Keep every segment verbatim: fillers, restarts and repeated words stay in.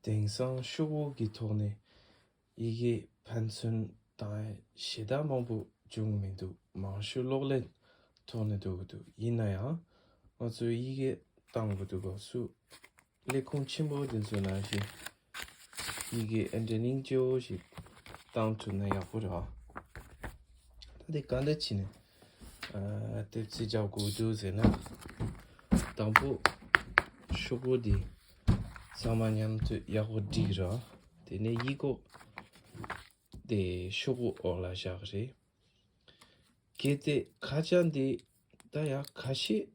དེང་སང་ཤོག་བུ་གི་ཐོག་ནས་ཡི་གེ་ཕན་ཚུན་བཏང་ཡ་ཞེ་དྲག་མང་པོ་བྱུང་མི་འདུག་མང་ཤོས་གློག་ཀླད་ཐོག་ནས་འགྲོ་གི་འདུག་ཡིན་ན་ཡང་ང་ཚོས་ཡི་གེ་བཏང་དགོས་འདུག་སྐབས་སུ་ལས་ཁུངས་ཆེན་པོ་དེ་ཚོ་ནང་བཞིན་ཡི་གེ་ཨེ་འདྲ་སྙིང་རྗེ་བོ་ཞིག་བཏང་ཐུབ་ན་ཡག་པོ་རེད་བ། ད་དེ་ག་འདྲ་བྱས་ནས་ཨ་ལྟེབ་རྩེག་རྒྱག་དགོས་འདུག་ཟེར་ན། དང་པོ་ཤོག་བུ་འདི་ཚང་མ་མཉམ་དུ་ཡག་པོ་བསྒྲིགས་ར། དེ་ནས་ཡིག་སྐོགས་དེ་ཤོག་བུ་འོག་ལ་བཞག་རེད། གལ་ཏེ་ཁ་བྱང་འདི་ད་ཡང་ཁ་ཤས་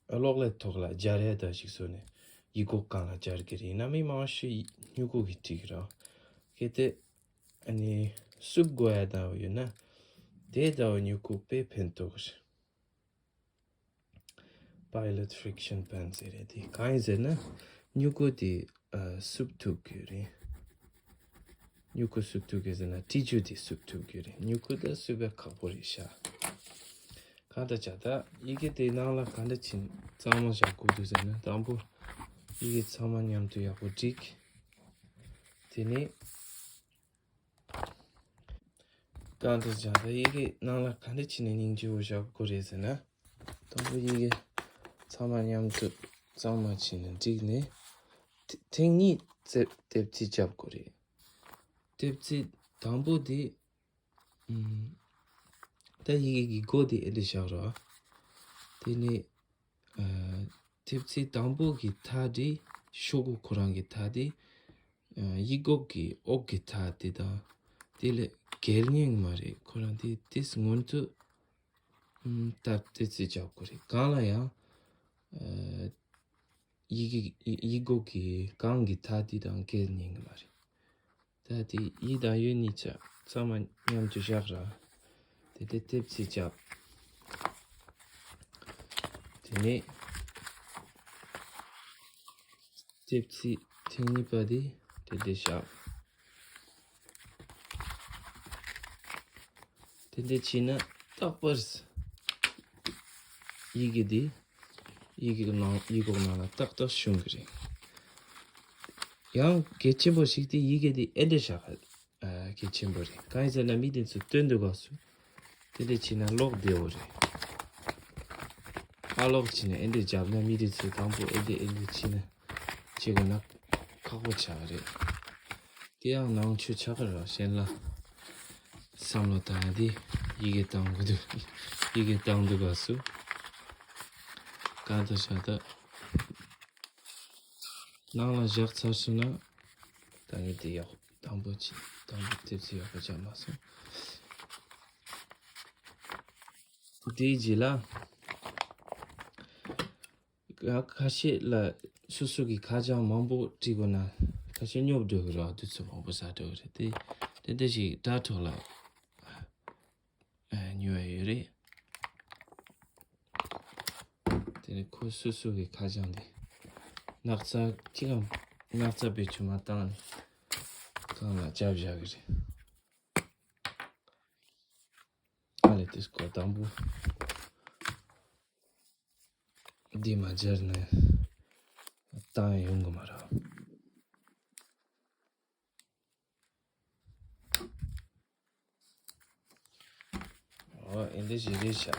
གློག་ཀླད་ཐོག་ལ་སྦྱར་ཡ་ད་ཞིག་བཟོས་ནས་ཡིག་སྐོགས་སྒང་ལ་སྦྱར་གི་རེད། ཡིན་ན་མི་མང་ཤོས་སྨྱུ་གུ་གིས་བྲིས་ཀྱི་རེད། གལ་ཏེ་ཨ་ནི་བསུབ་དགོས་ཡ་ད་ཡོད་ན་དེ་ད་སྨྱུ་གུ་དཔེ་ཕན་ཐོགས་གི་རེད། Pilot friction pen ཟེར་རེད། དེ་གང་ཡིན་ཟེར་ན་སྨྱུ་གུ་དེ་ཨ་བསུབ་ཐུབ་ཀྱི་རེད། སྨྱུ་གུ་བསུབ་ཐུབ་ཀྱི་ཟེར་ན་ཊི་ཇུ་དེ་བསུབ་ཐུབ་ཀྱི་རེད། སྨྱུ་གུ་ད་བསུབ་པ་ཁག་པོ་རེད་ཤག་གང་ལྟར་བྱས་ད་ཡི་གེ་དེ་ནང་ལ་གང་འདྲ་བྱས་ནས་གཙང་མ་བཞག་དགོས་འདུག་ཟེར་ན། དང་པོ་ཡི་གེ་ཚང་མ་མཉམ་དུ་ཡག་པོ་བསྒྲིགས། དེ་ནས་གང་ལྟར་བྱས་ད་ཡི་གེ་ནང་ལ་གང་འདྲ་བྱས་ནས་སྙིང་རྗེ་བོ་བཞག་དགོས་རེད་ཟེར་ན། དང་པོ་ཡི་གེ་ཚང་མ་མཉམ་དུ་གཙང་མ་བྱས་ནས་བསྒྲིགས་ནས། ཐེ་ཐེངས་གཉིས་ཙེ་ལྟེབ་རྩེག་རྒྱག་དགོས་རེད། ལྟེབ་རྩེག་དང་པོ་དེ་ཨམ། ད་ཡི་གེ་གི་མགོ་དེ་ཨེ་འདྲ་བཞག་ར། དེ་ནས་ཨ་ལྟེབ་རྩེག་དང་པོ་གི་མཐའ་དེ་ཤོག་གུ་ཁོ་རང་གི་མཐའ་དེ་ཨ་ཡིག་སྐོགས་ཀྱི་འོག་གི་མཐའ་དེ་དང་དེ་ལས་བརྒལ་ཉན་གྱི་མ་རེད། ཁོ་རང་དེ་དེ་སྔོན་དུ་ཨམ་ད་ལྟེབ་རྩེག་རྒྱག་དགོས་རེད། སྒང་ལ་ཡང་ཨ་ཡིག་གི་ཡིག་སྐོགས་ཀྱི་སྒང་གི་མཐའ་དེ་དང་བརྒལ་ཉན་གྱི་མ་རེད། ད་དེ་ཡི་དང་ཡོ་གཉིས་ཆ་ཚང་མ་མཉམ་དུ་བཞག་ར། དེ་དེ་ལྟེབ་རྩེག་རྒྱག་དེ་ནས་ལྟེབ་རྩེག་ཐེངས་གཉིས་པ་དེ་དེ་དེ་བཞག་དེ་འདྲ་བྱས་ན་རྟག་པར་ཡི་གེ་འདི་ཡི་གེ་ནང་ཡིག་སྐོགས་ནང་ལ་ཏག་ཏག་ཤོང་གི་རེད། ཡང་གལ་ཆེན་པོ་ཞིག་དེ་ཡི་གེ་འདི་ཨེ་འདྲ་བཞག་གལ་ཆེན་པོ་རེད། གང་ཡིན་ཟེར་ན་མི་དེ་ཚོ་སྟོན་དུས་སྐབས་སུ་དེ་འདྲ་བྱས་ན་ཀློག་བདེ་བོ་རེད། ཨ་ཀློག་བྱས་ནས་ཨེ་འདྲ་བརྒྱབ་ན་མི་དེ་ཚོས་དང་པོ་ཨེ་འདྲ་ཨེ་འདྲ་བྱས་ན་བྱེད་དགོས་ན་ཁག་པོ་ཆགས་ཀྱི་རེད། དེ་ཡང་ནང་ཆོས་ཆགས་ཀྱི་རེད་བ། གཞན་ལ་བསམ་བློ་བཏང་ཡ་དེ་ཡི་གེ་བཏང་དགོས་འདུག་ཡི་གེ་བཏང་དུས་སྐབས་སུ་གང་ལྟར་བྱས་ད་ནང་ལ་བཞག་ཚར་སོང་ན་ད་ངས་དེ་ཡག་དང་པོ་ཅི་དང་པོ་ལྟེབ་རྩེག་ཡག་པོ་བརྒྱབ་མ་སོང་། དེའི་རྗེས་ལ། ཁ་ཤས་ལ་སོ་སོ་གི་ཁ་བྱང་མང་པོ་བྲིས་དགོས་ན་ཁ་ཤས་སྙོབ་འགྲོ་གི་རེད། དུས་ཚོད་མང་པོ་ཟ་འགྲོ་གི་རེད། དེ་དེ་འདྲ་ཞིག་དྲ་ཐོག་ལ་ཉོ་ཡ་ཡོད་རེད། དེ་ནས་ཁོ་སོ་སོ་གི་ཁ་བྱང་དེ་སྣག་ཚ་གཅིག་གམ་སྣག་ཚ་བེད་སྤྱོད་མ་བཏང་ནས་གང་ལ་རྒྱབ་བཞག་གི་རེད། ཨ་ལས་དེ་སྐོར་དང་པོ། འདི་མ་སྦྱར་ནས་བཏང་ཡ་ཡོང་གི་མ་རེད། ཨོ་ཨེ་འདྲ་ཞིག་རེད་ཤག